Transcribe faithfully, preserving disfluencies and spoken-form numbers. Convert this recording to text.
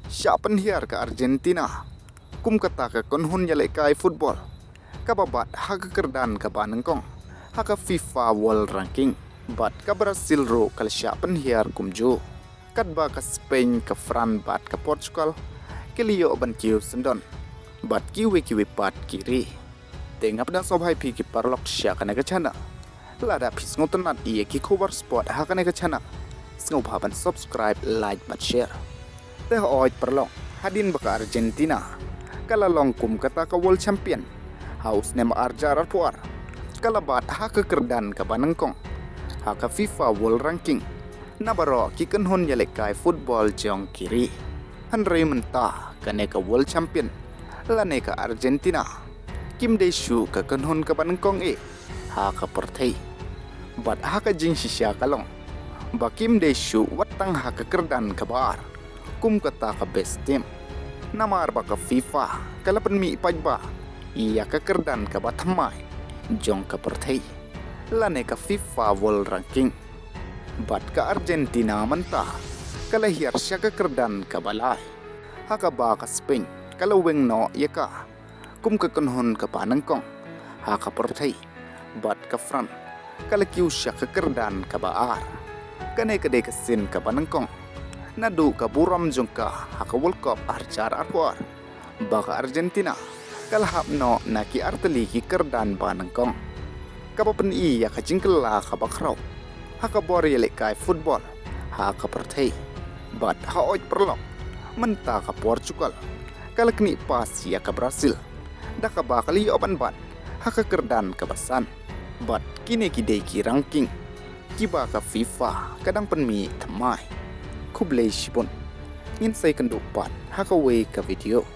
Shah pynhiar ka Argentina kum kata ka kynhun ïalehkai football kaba bat ha ka kyrdan kaba nyngkong ha ka FIFA World Ranking. Bad ka Brazil ruh ka la shah pynhiar kumjuh. Katba ka Spain, ka France bad ka Portugal ki la ïoh ban kiew syndon bad kiwei kiwei pat ki ri. Te nga pdiang sngewbha ïa phi ki paralok sha kane ka channel. Lada phi sngewtynnat ïa ki khubor sport ha kane ka channel, sngewbha ban subscribe, like bad share. Te hooid paralok, hadien ba ka Argentina ka la long kum kata ka world champion ha u snem arhajar arphew ar, ka la bat ha ka kyrdan kaba nyngkong ha ka FIFA World Ranking na baroh ki kynhun ïalehkai football jong ki ri. Hynrei mynta kane ka world champion lane ka Argentina kim dei shuh ka kynhun kaba nyngkong eh ha ka pyrthei. Bad ha ka jingshisha ka long ba kim dei shuh wat tang ha ka kyrdan kaba ar kum kata ka best team. Namar ba ka FIFA ka la pynmih paidbah ïa ka kyrdan kaba thymmai jong ka pyrthei, lane ka FIFA World Ranking. Bad ka Argentina mynta ka la hiar sha ka kyrdan kaba lai, ha kaba ka Spain ka la weng noh ïa ka kum ka kynhun kaba nyngkong ha ka pyrthei. Bad ka France ka la kiew sha ka kyrdan kaba ar. Kane ka dei ka sien kaba nyngkong naduh ka burom jong ka ha ka World Cup arhajar arphew ar ba ka Argentina ka la hap noh na ki artylli ki kyrdan ba nyngkong, kaba pyni ïa ka jingkylla kaba khraw ha ka bor ïalehkai football ha ka pyrthei. Bad hooid paralok, mynta ka Portugal ka la knieh pass ïa ka Brazil da kaba ka la ïoh ban bat ha ka kyrdan kaba san. Bad kine ki dei ki ranking kiba ka FIFA ka dang pynmih thymmai. Khublei shibun. Ngin sa ïakynduh pat ha kawei ka video.